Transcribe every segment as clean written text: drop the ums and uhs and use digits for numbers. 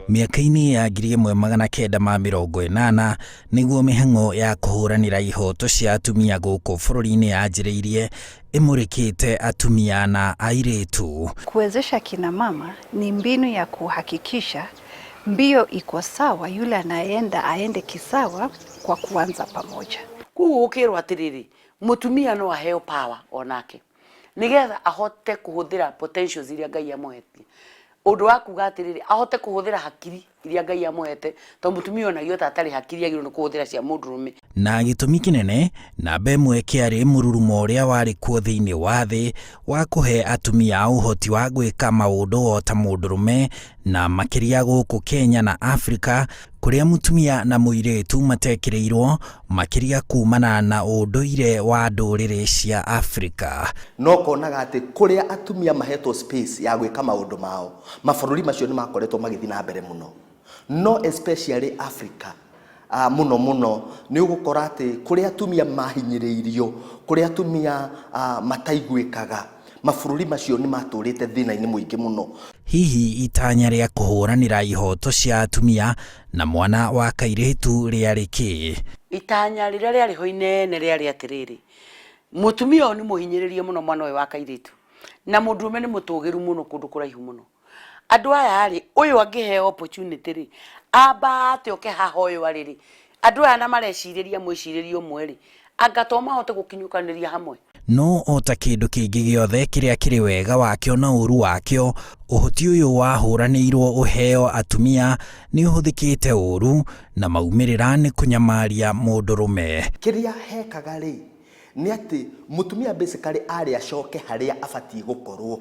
Mĩaka-inĩ ya 1980 nĩguo mĩhang'o ya kũhũranĩra ihoto cia atumia gũkũ bũrũri-inĩ yanjĩrĩirie ĩmũrĩkĩte atumia na airĩtu. Kuwezesha kina mama ni mbinu ya kuhakikisha mbio iko sawa, yule anayeenda aende kisawa kwa kuanza pamoja. Koguo gũkĩrwo atĩrĩrĩ, mũtumia no aheo power onake nĩgetha ahote kũhũthĩra potentials iria Ngai amũhete. Ũndũ wa kuga atĩrĩrĩ, ahote kũhũthĩra hakiri iria Ngai amũhete, tondũ mũtumia onagio ta atarĩ hakiri agĩrĩirwo nĩ kũhũthĩra cia mũndũrũme. Na gĩtũmi kĩnene namba ĩmwe kĩarĩ mũrurumo ũrĩa warĩ kuo thĩinĩ wa thĩ wa kũhe atumia ũhoti wa gwĩka maũndũ o ta mũndũrũme, na makĩria gũkũ Kenya na Afrika kũrĩa mũtumia na mũirĩtu matekĩrĩirwo makĩria kumana na ũndũire wa ndũrĩrĩ cia Afrika. No konaga atĩ kũrĩa atumia mahetwo space ya gwĩka maũndũ mao, mabũrũri macio nĩ makoretwo magĩthiĩ na mbere mũno. No especially Africa, mũno mũno nĩ ũgũkora atĩ kũrĩa atumia mahinyĩrĩirio, kũrĩa atumia mataiguĩkaga, mabũrũri macio nĩ matũrĩte thĩna-inĩ mũingĩ mũno. Hihi itanya rĩa kũhũranĩra ihoto cia atumia na mwana wa kairĩtu rĩarĩ kĩ? Itanya rĩrĩa rĩarĩ ho inene rĩarĩ atĩrĩrĩ, mũtumia ũyũ nĩ mũhinyĩrĩrie mũno mwana ũyũ wa kairĩtu, na mũndũrũme nĩ mũtũgĩru mũno kũndũ kũraihu mũno. Andũ aya rĩ, ũyũ angĩheo opportunity rĩ, ambate oke haha ũyũ arĩ rĩ, andũ aya na marecirĩria mwĩcirĩrie ũmwe rĩ, anga to mahote gũkinyũkanĩria hamwe? No o ta kĩndũ kĩngĩ gĩothe kĩrĩa kĩrĩ wega wakĩo na ũũru wakĩo, ũhoti ũyũ wahũranĩirwo ũheo atumia nĩ ũhũthĩkĩte ũũru na maumĩrĩra nĩ kũnyamaria mũndũrũme. Kĩrĩa hekaga rĩ, nĩ atĩ mũtumia basically arĩ acoke harĩa abatiĩ gũkorwo,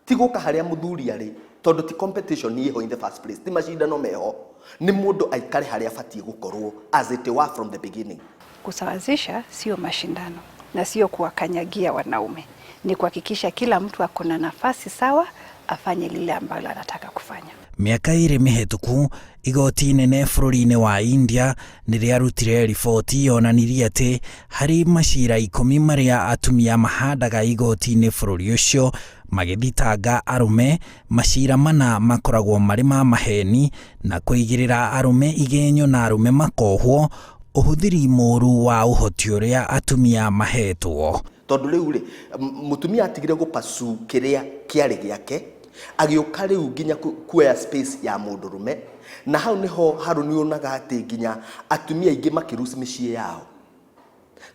ti gũka harĩa mũthuri arĩ, tondũ ti competition ĩho in the first place, ti macindano meho, nĩ mũndũ aikare harĩa abatiĩ gũkorwo as it were from the beginning. Kusawazisha sio mashindano na sio kuwakanyagia wanaume, ni kuhakikisha kila mtu ako na nafasi sawa afanye lile ambalo anataka kufanya. Mĩaka 2 mĩhĩtũku, igoti inene bũrũri-inĩ wa India nĩ rĩarutire riboti yonanirie atĩ harĩ macira 10 marĩa atumia mahandaga igoti-inĩ bũrũri ũcio magĩthitanga arũme, macira 4 makoragwo marĩ ma maheni na kũigĩrĩra arũme igenyo na arũme makohwo ũhũthĩri mũru wa ũhoti ũrĩa atumia mahetwo. Tondũ rĩu rĩ, mũtumia atigire gũpasu kĩrĩa kĩarĩ gĩake, agĩũka rĩu nginya kuoya space ya mũndũrũme, na hau nĩho Harũni onaga atĩ nginya atumia aingĩ makĩruci mĩciĩ yao.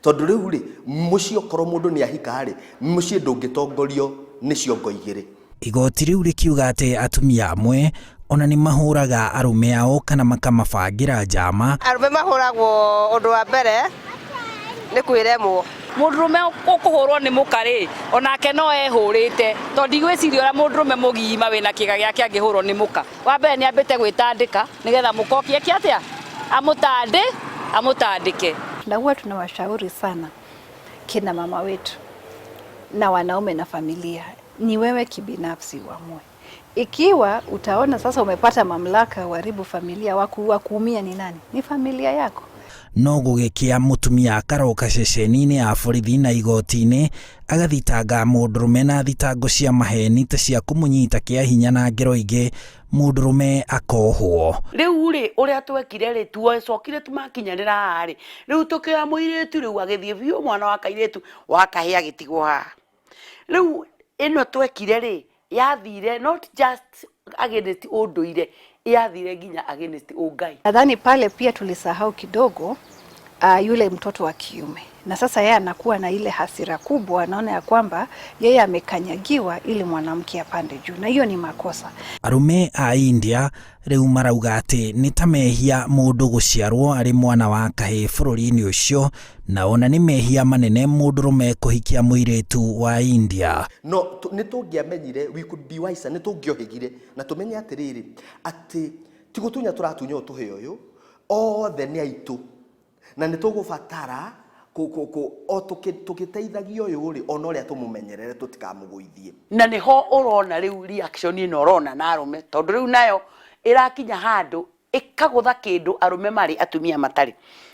Tondũ rĩu rĩ, mũciĩ okorwo mũndũ nĩ ahika rĩ, mũciĩ ndũngĩtongorio nĩ ciongo igĩrĩ. Igoti rĩu rĩkiuga atĩ atumia amwe ona nĩ mahũraga arũme ao kana makamabangĩra njama. Arũme mahũragwo ũndũ wa mbere nĩ kwĩremwo. Mũndũrũme ũkũhũrwo nĩ mũka rĩ, onake no ehũrĩte, tondũ ndigwĩciria ũrĩa mũndũrũme mũgima wĩna kĩga gĩake angĩhũrwo nĩ mũka. Wa mbere nĩ ambĩte gwĩtandĩka nĩgetha mũka oke eke atĩa? Amũtandĩke. Na huwa tunawashauri sana kina mama wetu na wanaume na familia, ni wewe kibinafsi uamue. Ikiwa utaona sasa umepata mamlaka uharibu familia, wa kuumia ni nani? Ni familia yako. No gũgĩkĩa mũtumia akaroka ceceni-inĩ ya borithi na igoti-inĩ agathitanga mũndũrũme na thitango cia maheni ta cia kũmũnyita kĩa hinya na ngero ingĩ, mũndũrũme akohwo. Rĩu rĩ, ũrĩa twekire rĩ, twacokire tũmakinyarĩra haha rĩ, rĩu tũkĩoya mũirĩtu rĩu agĩthiĩ biũ, mwana wa kairĩtu wa kahĩĩ agĩtigwo haha. Rĩu ĩno twekire rĩ, yathire not just against ũndũire, yathire nginya against ũngai. Nadhani pale pia tulisahau kidogo yule mtoto wa kiume, na sasa yeye anakuwa na ile hasira kubwa, anaona ya kwamba yeye amekanyagiwa ili mwanamke apande juu, na hiyo ni makosa. Arume a India rĩu marauga atĩ nĩ ta mehia mũndũ gũciarwo arĩ mwana wa kahĩĩ bũrũri-inĩ ũcio, na ona nĩ mehia manene mũndũrũme kũhikia mũirĩtu wa India. No nĩ tũngĩamenyire, we could be wiser, nĩ tũngĩohĩgire na tũmenye atĩrĩrĩ, atĩ ti gũtunya tũratunya ũyũ tũhĩĩ ũyũ, othe nĩ aitũ, na nĩ tũgũbatara o tũgĩteithagia ũyũ rĩ, ona ũrĩa tũmũmenyerere tũtikamũgũithie. Na nĩho ũrona rĩu reaction ĩno ũrona na arũme, tondũ rĩu nayo ĩrakinya handũ ĩkagũtha kĩndũ arũme marĩ atumia matarĩ.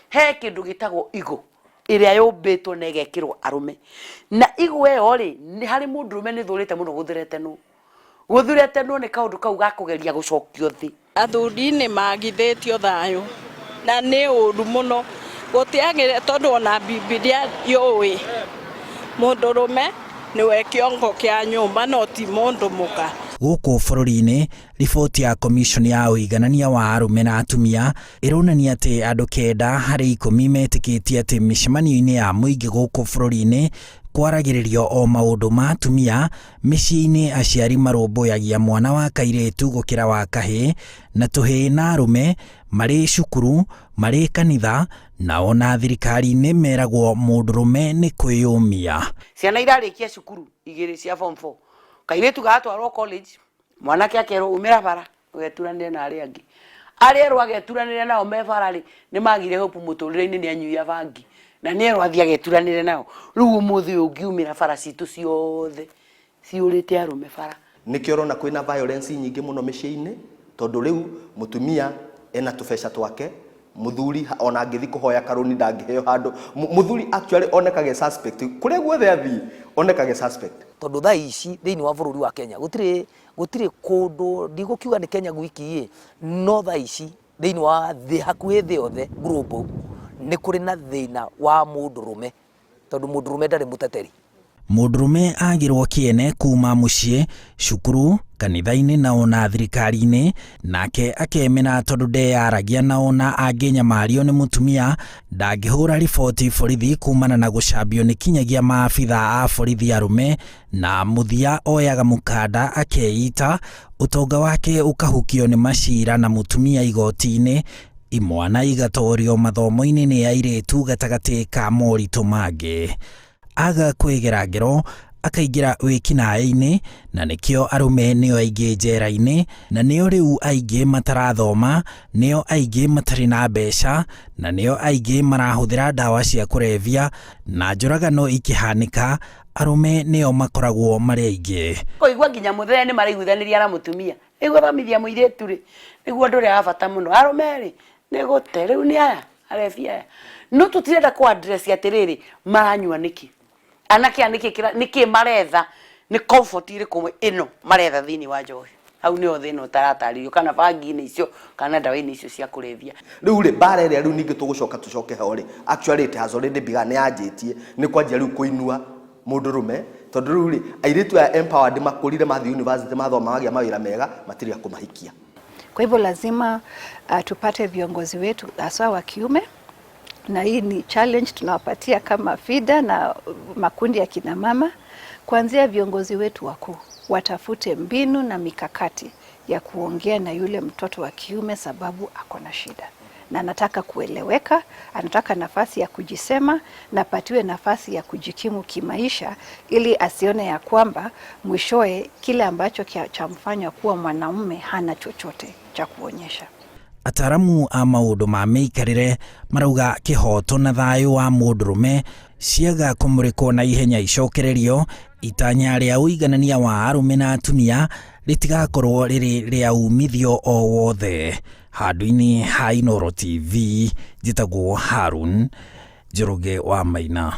He kĩndũ gĩtagwo ego ĩrĩa yũmbĩtwo na ĩgekĩrwo arũme, na ego ĩyo rĩ, nĩ harĩ mũndũrũme nĩ thũrĩte mũno gũthĩretenwo. Gũthuretenwo nĩ kaũndũ kau ga kũgeria gũcokio thĩ. Athuri nĩ magithĩtio thayũ na nĩ ũru mũno gũtiagĩrĩire tondũ ona Bibilia yũĩ mũndũrũme nĩwe kĩongo kĩa nyũmba no ti mũndũ mũka. Gũkũ bũrũri-inĩ, riboti ya Commission ya ũiganania wa arũme na atumia ĩronania atĩ andũ 9 harĩ 10 metĩkĩtie atĩ mĩcemanio-inĩ ya mũingĩ gũkũ bũrũri-inĩ kwaragĩrĩrio o maũndũ ma atumia. Mĩciĩ-inĩ aciari marũmbũyagia mwana wa kairĩtu gũkĩra wa kahĩĩ, na tũhĩĩ na arũme marĩ cukuru, marĩ kanitha na ona thirikari-inĩ meragwo mũndũrũme nĩ kwĩyũmia. Ciana irarĩkia cukuru igĩrĩ cia form 4, kairĩtu gatwarwo college, mwanake akerwo umĩra bara ũgeturanĩre na arĩa angĩ. Arĩa erwo ageturanĩre nao me bara rĩ, nĩ magire hope mũtũrĩre-inĩ, nĩ anyuia bangi na nĩ erwo athiĩ ageturanĩre nao. Rĩu ũmũthĩ ũyũ ũngiumĩra bara citũ ciothe ciũrĩte arũme bara. Nĩkĩo ũrona kwĩna violence nyingĩ mũno mĩciĩ-inĩ, tondũ rĩu mũtumia ena tũbeca twake, mũthuri ona angĩthiĩ kũhoya karũni ndangĩheo handũ. Mũthuri actually onekage suspect kũrĩa guothe athiĩ, onekage suspect. Tondũ thaa ici thĩinĩ wa bũrũri wa Kenya gũtirĩ kũndũ, ndigũkiuga nĩ Kenya gwiki ĩ, no thaa ici thĩinĩ wa thĩ, hakuhĩ thĩ yothe, global, nĩ kũrĩ na thĩna wa mũndũrũme, tondũ mũndũrũme ndarĩ mũteteri. Mũndũrũme agĩrwo kĩene kuma mũciĩ, cukuru, kanitha-inĩ na ona thirikari-inĩ, nake akemena tondũ ndeyaragia, na ona angĩnyamario nĩ mũtumia ndangĩhũra riboti borithi kumana na gũcambio nĩ kinyagia maabitha a borithi arũme, na mũthia oyaga mũkanda akeita, ũtonga wake ũkahukio nĩ macira na mũtumia igoti-inĩ, imwana igatorio mathomo-inĩ nĩ airĩtu, gatagatĩ ka moritũ mangĩ. Aga kwĩgera ngero akaingĩra wĩkinaĩ-inĩ, na nĩkĩo arũme nĩo aingĩ njera-inĩ, na nĩo rĩu aingĩ matarathoma, nĩo aingĩ matarĩ na mbeca, na nĩo aingĩ marahũthĩra ndawa cia kũrebia, na njũragano ikĩhanĩka arũme nĩo makoragwo marĩ aingĩ. Kũigua nginya mũthee nĩ maraiguithanĩria na mũtumia nĩguo thomithia mũirĩtu rĩ, nĩguo ũndũ ũrĩa wa bata mũno. Arũme rĩ, nĩ gũte rĩu nĩ aya arebi aya, no tũtirenda kũ address atĩrĩrĩ, maranyua nĩkĩ? Anake aya nĩkĩ nĩkĩ maretha? Nĩ comfort ĩrĩkũ ĩno maretha thĩinĩ wa njohi? Hau nĩho thĩna ũtaratarĩrio, kana bangi-inĩ icio kana ndawa-inĩ icio cia kũrebia. Rĩu rĩ, mbara ĩrĩa rĩu ningĩ tũgũcoka tũcoke ho rĩ, actually it has already begun, nĩ yanjĩtie, nĩ kwanjia rĩu kũinua mũndũrũme, tondũ rĩu rĩ, airĩtu aya empowered makũrire, mathiĩ university, mathoma, magĩa mawĩra mega, matirĩ a kũmahikia. Kwa hivyo lazima tupate viongozi wetu haswa wa kiume, na hii ni challenge tunawapatia kama FIDA na makundi ya kina mama, kuanzia viongozi wetu wakuu watafute mbinu na mikakati ya kuongea na yule mtoto wa kiume, sababu ako na shida na anataka kueleweka, anataka nafasi ya kujisema na apatiwe nafasi ya kujikimu kimaisha, ili asione ya kwamba mwishowe kile ambacho chamfanya kuwa mwanaume hana chochote cha kuonyesha. Ataramu a maũndũ ma mĩikarĩre marauga kĩhoto na thayũ wa mũndũrũme ciaga kũmũrĩkwo na ihenya icokererio, itanya rĩa ũiganania wa arũme na atumia rĩtigakorwo rĩrĩ rĩa umithio o wothe. Handũ-inĩ ha Inooro TV, njĩtagwo Harun Njoroge wa Maina.